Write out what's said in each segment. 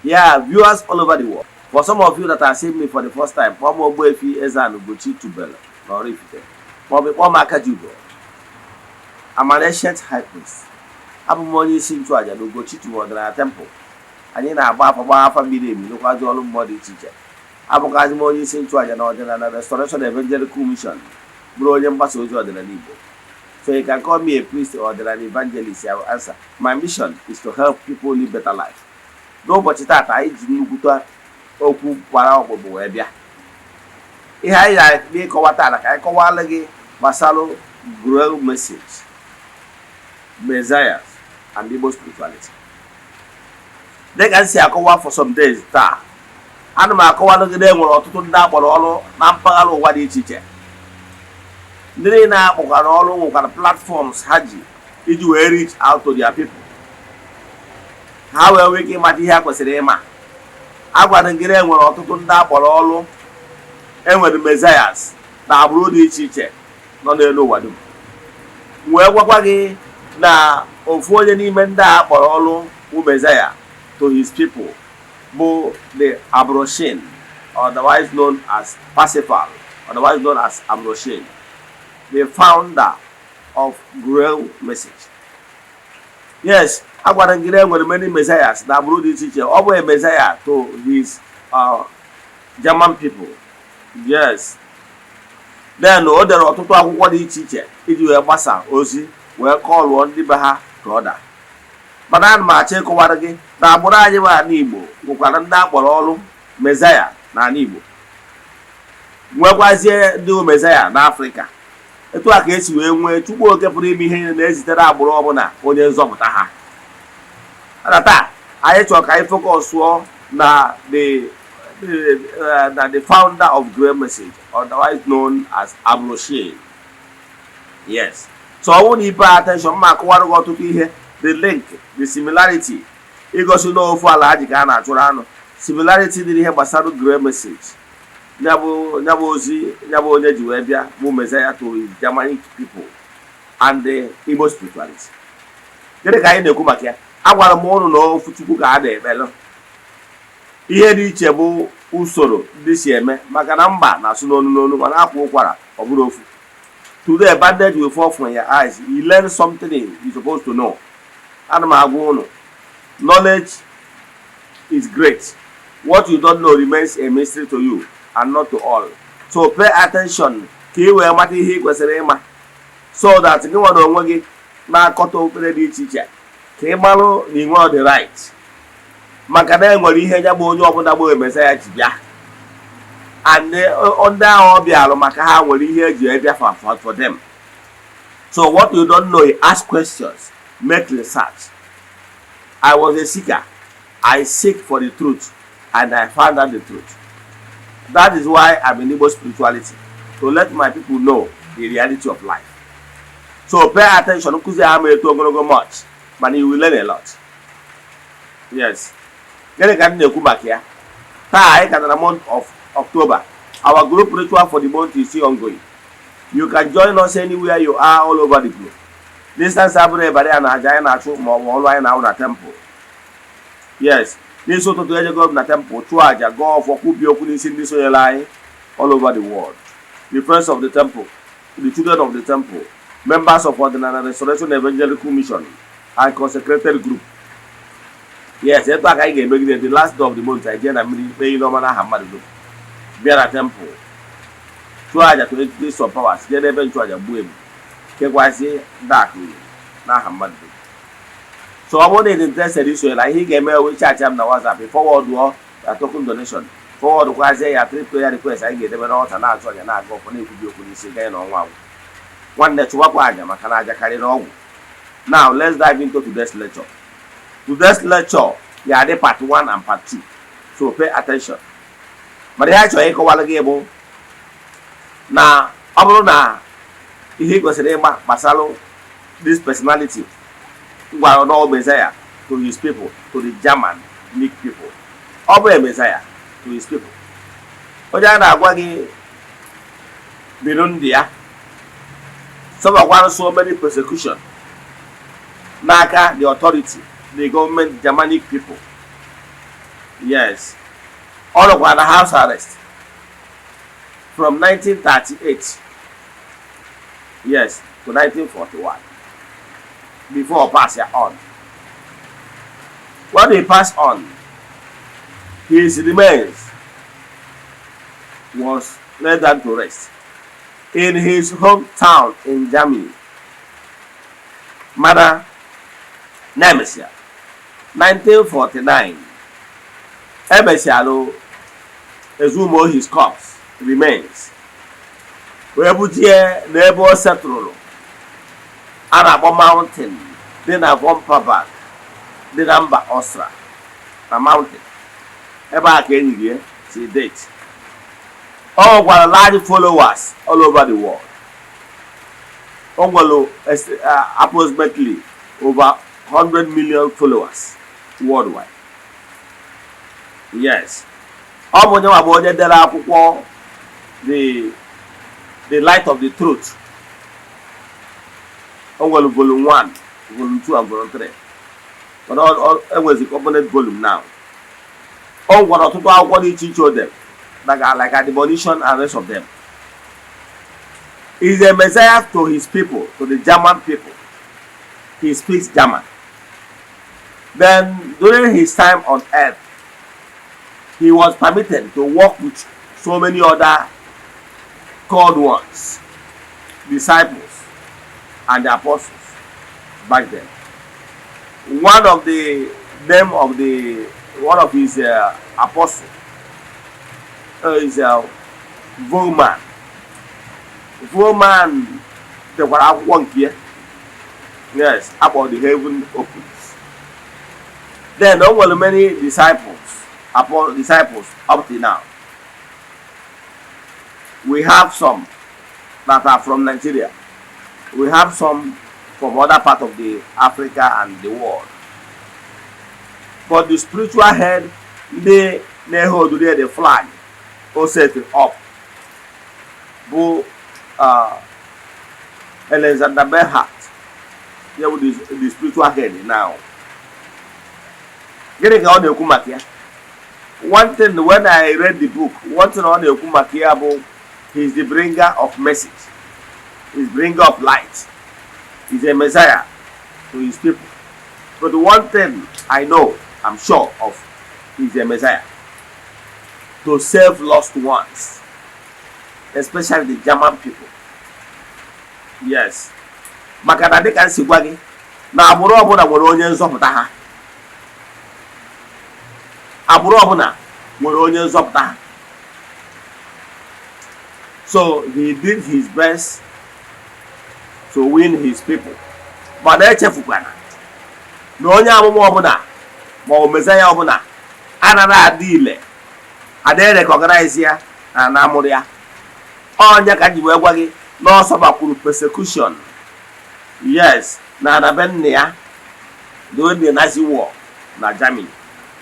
Yeah, viewers all over the world. For some of you that are seeing me for the first time, kpọọ m Ogbuefi Eze-Ana Ugochi tubelu na Oraifite, maọbụ kpọọ m Akajiugo. I'm an ancient high priest. Abụ m onye isi nchụaja na Ugochi tubelu ọdịnala temple. Anyị na-agba afa, gbaa afa miri emi, rụkwazi ọrụ mmụọ dị iche iche. Abụkwazi m onye isi nchụaja na Ọdịnala Restoration Evangelical Mission, bụrụ onye mgbasa ozi ọdịnala Igbo. So you can call me a priest or ọdịnala evangelist, I will answer. My mission is to help people live better life. N'ụbọchị taata, anyị ji nnukwute okwu gbara ọkpụkpụ wee bịa. Ihe anyị na-abịa ịkọwa taata, ka anyị kọwalụ gị gbasara Grail Message, Messiahs and Igbo spirituality. Dịka m si akọwa for some days taa, ana m akọwalụ gị na enwere ọtụtụ ndị akpọrọ ọrụ na mpaghara ụwa dị iche iche. Ndị niile akpọkwara ọrụ nwekwara platforms ha ji iji wee reach out to their people, ha wee nwee ike ịmata ihe ha kwesịrị ịma. A gwara gị na enwere ọtụtụ ndị akpọrọ ọrụ, enwere messiahs na agbụrụ dị iche iche nọ n'elu ụwa dum. Wee gwakwa gị na ofu onye n'ime ndị a akpọrọ ọrụ bụ messiah to his people bụ the Abd-ru-shin, otherwise known as Parsifal, otherwise known as Abd-ru-shin, the founder of Grail Message. Yes, agwara m gị na enwere many messiahs na agbụrụ dị iche iche. Ọ bụ a messiah to his German people. Yes, then o dere ọtụtụ akwụkwọ dị iche iche iji wee gbasa ozi, wee kọlụọ ndị be ha ka ọ daa. Mana ana m achọ ịkọwara gị na agbụrụ anyị bụ ala Igbo nwekwara ndị akpọrọ ọrụ messiah n'ala Igbo, nwekwazie ndị messiah n'Afrịka. Etu a ka esi wee nwee Chukwu oke pụrụ ime ihe niile na-ezitere agbụrụ ọbụla onye nzọpụta ha. Na taa, anyị chọrọ ka anyị focusụọ na the founder of Grail Message, otherwise known as Abd-ru-shin. Yes, so ọ bụrụ na i pay attention, mma akọwara gị ọtụtụ ihe, the link, the similarity, igosi n'ofu ala ha ji ka a na-achụrụ anụ, similarity dị n'ihe gbasara Grail Message, ya bụ ozi ya bụ onye ji wee bịa bụ Messiah to his Germanic people, and the Igbo spirituality. Gịnị ka anyị na-ekwu maka ya? Agwara m ụnụ na ofu Chukwu ka a na-ekpelụ. Ihe dị iche bụ usoro ndị si eme, maka na mba na-asụ n'onu n'onu, mana akwa ụkwara ọ bụrụ ofu. Today, bandage will fall from your eyes. You learn something you supposed to know. Ana m agwa ụnụ, knowledge is great. What you don't know remains a mystery to you and not to all. So pay attention ka ị wee mata ihe ị kwesịrị ịma, so that gị nwere onwe gị na-akọta okpukpere dị iche iche, ka ị marụ na ị nwere the right, maka na e nwere ihe ya bụ onye ọbụla bụ Messiah ji bịa, and ndị ahụ ọ bịalụ maka ha nwere ihe eji ebịa for them. So what you don't know, you ask questions, make research. I was a seeker. I seek for the truth and I found out the truth. That is why I'm in Igbo spirituality, to let my people know the reality of life. So pay attention. Nkụzi a ma eto ogologo much, mana you will learn a lot. Yes, gịnị ka m na-ekwu maka ya taa? Anyị ka na month of October. Our group ritual for the month is still ongoing. You can join us anywhere you are all over the globe. Distance abụrụ ebara ya na aja anyị na-achụ ma ọ bụ ọrụ anyị na-ahụ na temple. Yes, n'isi ụtụtụ ejego m na temple, chụọ aja, gọọ ọfọ, kwubie okwu n'isi ndị sonyere anyị all over the world, the friends of the temple, the children of the temple, members of Ọdịnala Restoration Evangelical Mission and consecrated group. Yes, etu a ka anyị ga-emegide. The last day of the month, anyị jee na mmiri kpee ile ọma n'aha mmadụ dum, bịa na temple chụọ aja to entities of powers, jee n'ebe nchụaja gbuo ebu, kekwasị dark n'aha mmadụ dum. So ọ bụrụ na ị dị interested isonye na ihe ị ga-eme, ewe chat m na WhatsApp, forward ya token donation, forward kwazie ya three prayer request anyị ga-edebe n'ọta, na-achụ aja, na-aga ọfọ, na-ekwubi okwu n'isi ganye na ọnwa agwụ. Nwanne, chụwakwa aja, maka na aja karịrị ọgwụ. Now let's dive into today's lecture. Today's lecture ya dị part 1 and part 2, so pay attention. Mana ihe anyị chọrọ ịkọwara gị bụ na ọ bụrụ na ihe ị kwesịrị ịgba gbasara this personality gwara na Messiah to his people, to the Germanic people. Ọ bụ a Messiah to his people. Onye a na-agwa gị biri ndụ ya sufferkwara so many persecution n'aka the authority, the government, Germanic people. Yes, ọ nọkwa na house arrest from 1938, yes, to 1941 before pass ya on. When he passed on, his remains was laid down to rest in his hometown in Germany. Mana na-emesịa, 1949, emesịalụ exhume his corpse remains wee bujie n'ebe o setụrụ a na-akpọ mountain dị na Vomperberg dị na mba Austria. Na mountain ebe a ka enyiri ya till date. O nwekwara large followers all over the world. O nwere approximately over 100 million followers worldwide. Yes, ọ bụ onye nwa bụ onye dere akwụkwọ The Light of the Truth. O nwere volume 1, volume 2 and volume 3, mana enwezi component volume now. O nwere ọtụtụ akwụkwọ dị iche iche o dere like Admonition and rest of them. He is a messiah to his people, to the German people. He speaks German. Then during his time on earth, he was permitted to work with so many other called ones, disciples and the apostles back then. One of the name of the one of his apostles is Vollmann. Vollmann dekwara akwụkwọ nke ya, yes, about The Heaven Opens. Then o nwere many disciples, disciples up till now. We have some that are from Nigeria. We have some from other part of the Africa and the world. But the spiritual head, ndị na-hold the flag o set up bụ Alexander Bernhardt, ya bụ the spiritual head now. Gịnị ka ọ na-ekwu maka ya? One thing, when I read the book, one thing ọ na-ekwu maka ya bụ he is the bringer of message, he is bringer of light, he is a messiah to his people. But the one thing I know, I'm sure of, he is a messiah to save lost ones, especially the German people. Yes, maka na dịka m si gwa gị na agbụrụ ọbụla nwere onye nzọpụta ha, agbụrụ ọbụla nwere onye nzọpụta ha. So he did his best to win his people. Mana echefukwana na onye amụma ọbụla ma ọ messiah ọbụla anaghị adị ile adịghị recognize ya na amụrụ ya. Ọnya ka m ji wee gwa gị na ọ sọbakwuru persecution, yes, na ana be nna ya during the Nazi war na Germany,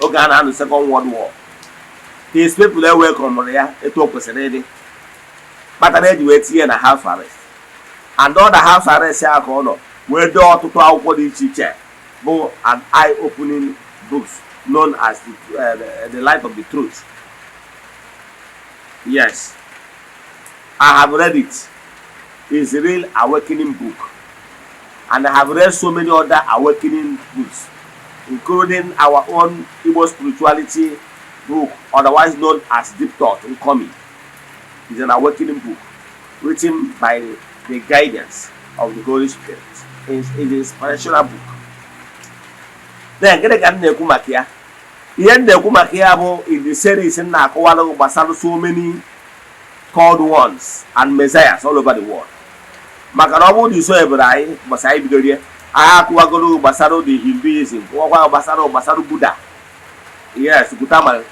oge a na-anụ Second World War. His people ewelcomụrụ ya etu o kwesịrị ịdị, kpatara eji wee tinye na house arrest. And ọ na house arrest ya ka ọ nọ wee dee ọtụtụ akwụkwọ dị iche iche bụ an eye opening books known as the Light of the Truth. Yes, I have read it. It's a real awakening book, and I have read so many other awakening books, including our own Igbo spirituality book, otherwise known as Deep Thought Nkomi. It's an awakening book written by the guidance of the Holy Spirit. It's an inspirational book. Then gịnị ka m na-ekwu maka ya? Ihe m na-ekwu maka ya bụ in the series m na-akọwara gbasara so many called ones and messiahs all over the world. Maka na ọ bụrụ na iso ebere anyị gbasara anyị bidoro ya, anyị akụwagoro gbasara the Hinduism, kụwakwa gbasara Buddha, yes, Gautama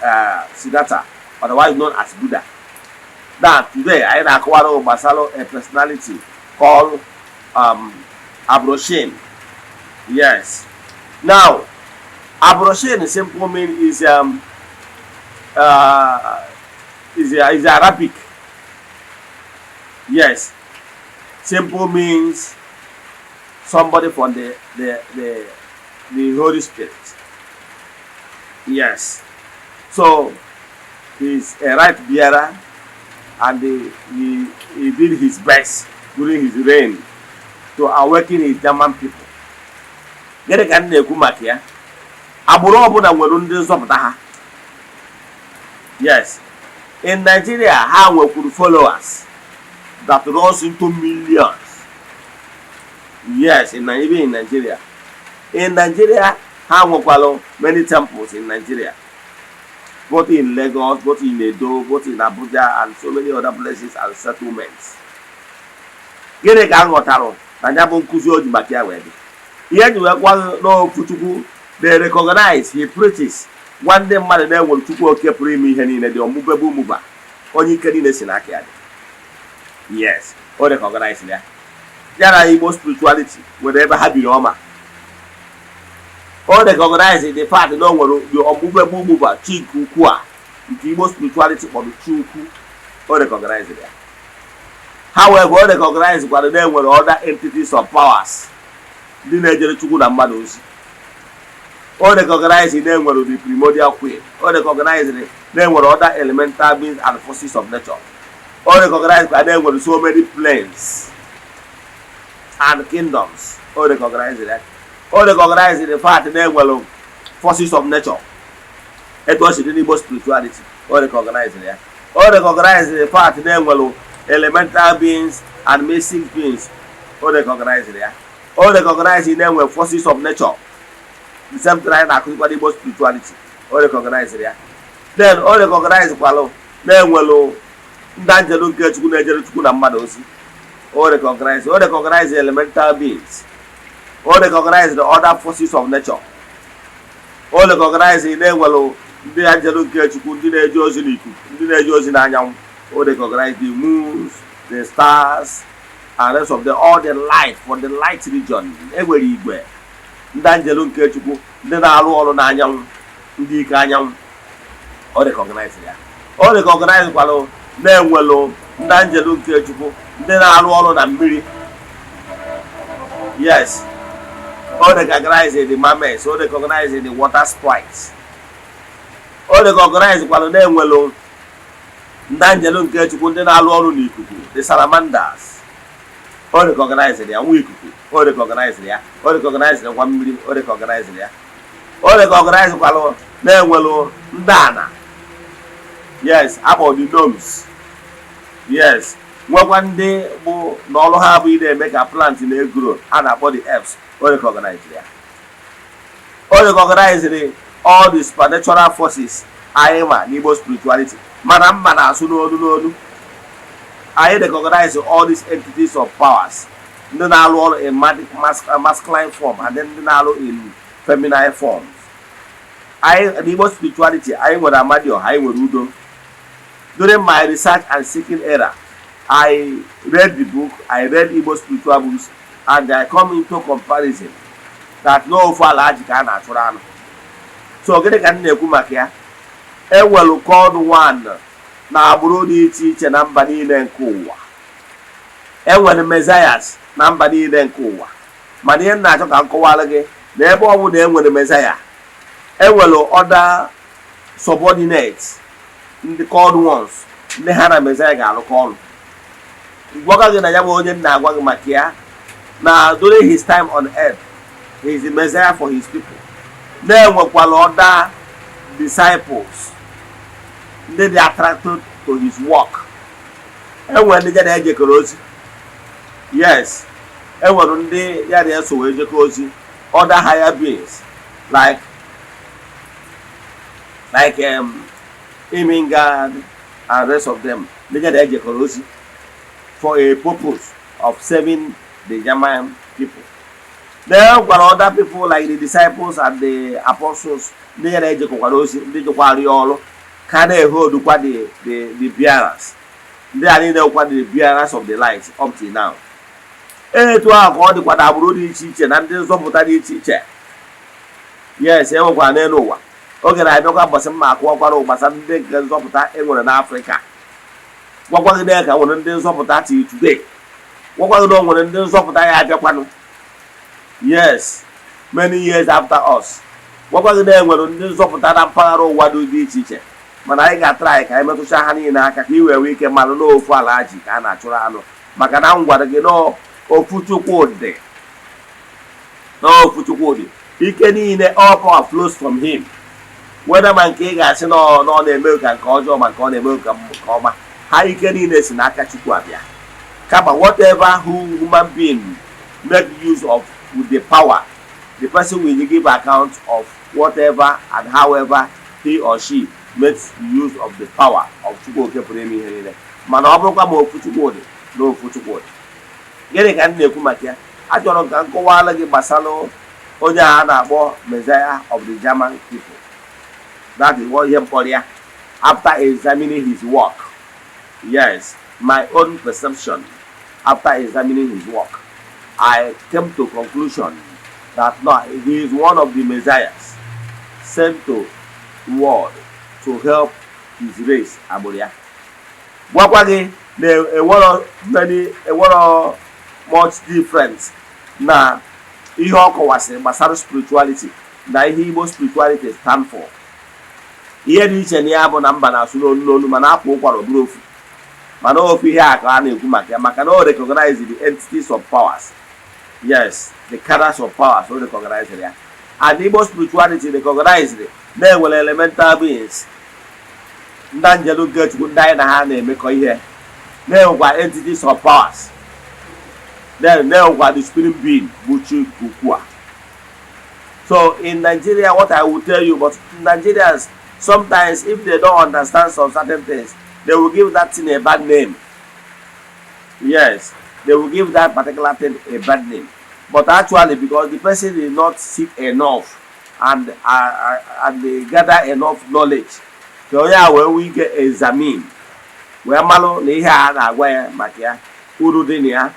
Siddhartha, otherwise known as Buddha. Now today anyị na-akọwara gbasara a personality called Abd-ru-shin. Yes, now Abd-ru-shin simple mean is Arabic. Yes, simple means somebody from the Holy Spirit. Yes. So he's a right bearer and he did his best during his reign to awaken his German people. Gịnị ka m na-ekwu maka ya? Agbụrụ ọbụla nwere ndị nzọpụta ha. Yes, in Nigeria, ha nwekwuru followers that runs into millions. Yes, in even in Nigeria, ha nwekwara many temples in Nigeria, both in Lagos, both in Edo, both in Abuja and so many other places and settlements. Gịnị ka m ghọtara na ya bụ nkụzi o ji maka ya wee dị ihe eji wee gwa n'ofu Chukwu? They recognize he preaches, gwa ndị mmadụ na-enwere Chukwu oke pụrụ ime ihe niile, dị ọmụbebe ụmụba, onye ike niile si n'aka ya dị. Yes, o recognize ya. Ya na Igbo spirituality nwere ebe ha biri ọma. O recognize the fact na o nwere the ọmụbebe ụmụba, chi nke ukwu a nke Igbo spirituality kpọrọ chi ukwu. O recognize ya. However, o recognize kwara na enwere other entities of powers ndị na-ejere Chukwu na mmadụ ozi. O recognize na enwere the primordial queen. O recognize na enwere other elemental beings and forces of nature. O recognize kwa na enwere so many planes and kingdoms. O recognize ya. O recognize the fact na enwere forces of nature etu o si dị n'Igbo spirituality. O recognize ya. O recognize the fact na enwere elemental beings and mystic beings. O recognize ya. O recognize na enwere forces of nature, the same thing anyị na-akụzikwa n'Igbo spirituality. O recognize ya. Then o recognize kwalụ na enwelu ndị anjelu nke Chukwu na-ejere Chukwu na mmadụ ozi. O recognize elemental beings. O recognize the other forces of nature. O recognize na enwelu ndị anjelu nke Chukwu, ndị na-eje ozi n'ikuku, ndị na-eje ozi n'anyanwụ. O recognize the moons, the stars and rest of the all the light for the light region. Enwere igwe ndị anjelu nke Chukwu, ndị na-arụ ọrụ n'anyanwụ, ndị ike anyanwụ. O recognize ya. O recognize kwalụ na-enwelụ ndị anjelu nke Chukwu, ndị na-arụ ọrụ na mmiri. Yes, o recognize the mermaids. O recognize the water sprites. O recognize kwalụ na-enwelụ ndị anjelu nke Chukwu, ndị na-arụ ọrụ n'ikuku, the salamanders. O recognize ya. Nwa ikuku, o recognize ya. O recognize nwa mmiri. O recognize ya. O recognize kwalụ na-enwelụ ndị ana, yes, akpọ the gnomes. Yes, nwekwa ndị bụ n'ọrụ ha bụ ị na-eme ka plant na-egrow, a na-akpọ the elves. O recognize ya. O recognize all the supernatural forces anyị ma n'Igbo spirituality, mana mma na-asụ n'olu n'olu. Anyị recognize all these entities of powers, ndị na-arụ ọrụ in masculine form and ndị na-arụ in feminine forms. Anyị n'Igbo spirituality, anyị nwere Amadioha, anyị nwere Udo. During my research and seeking era, I read the book, I read Igbo spiritual books, and I come into comparison that n'ofu ala ji ka a na-achụrụ anụ. So gịnị ka m na-ekwu maka ya? Ewelu called one na agbụrụ dị iche iche na mba niile nke ụwa. Enwere messiahs na mba niile nke ụwa, mana ihe m na-achọ ka m kọwara gị na ebe ọ bụla enwere messiah, enwere other subordinates, ndị called ones, ndị ha na messiah ga-arụkọ ọrụ. Gwakwa gị na ya bụ onye m na-agwa gị maka ya na during his time on earth, he is the messiah for his people, na-enwekwala other disciples, ndị dị attracted to his work. Enwere ndị ya na-ejekọrọ ozi. Yes, enwere ndị ya na-eso wee jekọ ozi, other higher beings like Irmingard and rest of them, ndị ya na-ejekọrọ ozi for a purpose of serving the German people. Then gwara other people like the disciples and the apostles, ndị ya na-ejekọkwara ozi, ndị jekwara ya ọrụ ka na-ehodukwa the bearers, ndị a niile kwa the bearers of the light up till now. Etu ahụ ka ọ dịkwa na agbụrụ dị iche iche na ndị nzọpụta dị iche iche. Yes, e nwekwara n'elu ụwa. Oge na-abịakwa mbọsị mma akụwakwara gbasara ndị nke nzọpụta e nwere n'Afrịka. Gwakwa gị na ka nwere ndị nzọpụta till today. Gwakwa gị na o nwere ndị nzọpụta ya abịakwanụ, yes, many years after us. Gwakwa gị na enwere ndị nzọpụta na mpaghara ụwa dị iche iche, mana anyị ga-atara anyị ka anyị metụcha ha niile aka ka ị wee nwee ike malụ n'ofu ala ji ka a na-achụrụ anụ, maka na m gwara gị n'ofu Chukwu dị, n'ofu Chukwu dị. Ike niile, all power flows from him, whether ma nke ị ga-asị na ọ na-eme ka nke ọjọọ, ma nke ọ na-eme ka nke ọma, ha ike niile si n'aka Chukwu abịa. Kama whatever who human being make use of with the power, the person will give account of whatever and however he or she makes use of the power of Chukwu Oke pụrụ ime ihe niile. Mana ọ bụrụkwa ma ofu Chukwu dị na ofu Chukwu dị, gịnị ka m na-ekwu maka ya? Achọrọ m ka m kọwara gị gbasara onye a na-akpọ Messiah of the German people. That is what ihe mkpọrọ ya after examining his work. Yes, my own perception after examining his work, I came to conclusion that no, he is one of the messiahs sent to world to help his race, agbụrụ ya. Gwakwa gị na enwero many, enwero much difference na ihe ọ kọwasịrị gbasara spirituality na ihe Igbo spirituality stand for. Ihe dị iche na ya bụ na mba na-asụ n'olu n'olu, mana akwa ụkwara bụrụ ofu, mana ofu ihe a ka a na-ekwu maka ya, maka na o recognize the entities of powers. Yes, the cadres of powers, o recognize ya. And Igbo spirituality recognize na-enwere elemental beings, ndị anjelu nke Chukwu, ndị anyị na ha na-emekọ ihe, na-enwekwa entities of powers, then na-enwekwa the spirit being bụ chi ukwu a. So in Nigeria, what I will tell you, but Nigerians sometimes, if they don't understand some certain things, they will give that thing a bad name. Yes, they will give that particular thing a bad name, but actually, because the person did not seek enough and they gather enough knowledge ka onye a wee nwee ike examine wee malụ na ihe a na-agwa ya maka ya, uru dị na ya,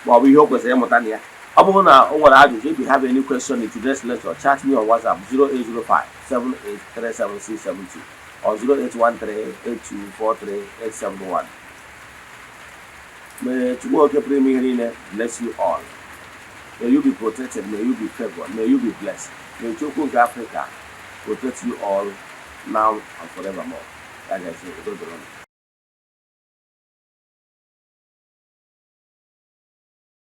ma ọ bụ ihe o kwesịrị ịmụta na ya. Ọ bụrụ na o nwere ajụjụ, if you have any question in today's lecture, chat me on WhatsApp 0805 7837672 or 0813 8243871. May Chukwu Oke pụrụ ime ihe niile bless you all. May you be protected, may you be favored, may you be blessed. May Chukwu nke Africa protect you all now and forevermore. Ya gazie, udo dịrị unu.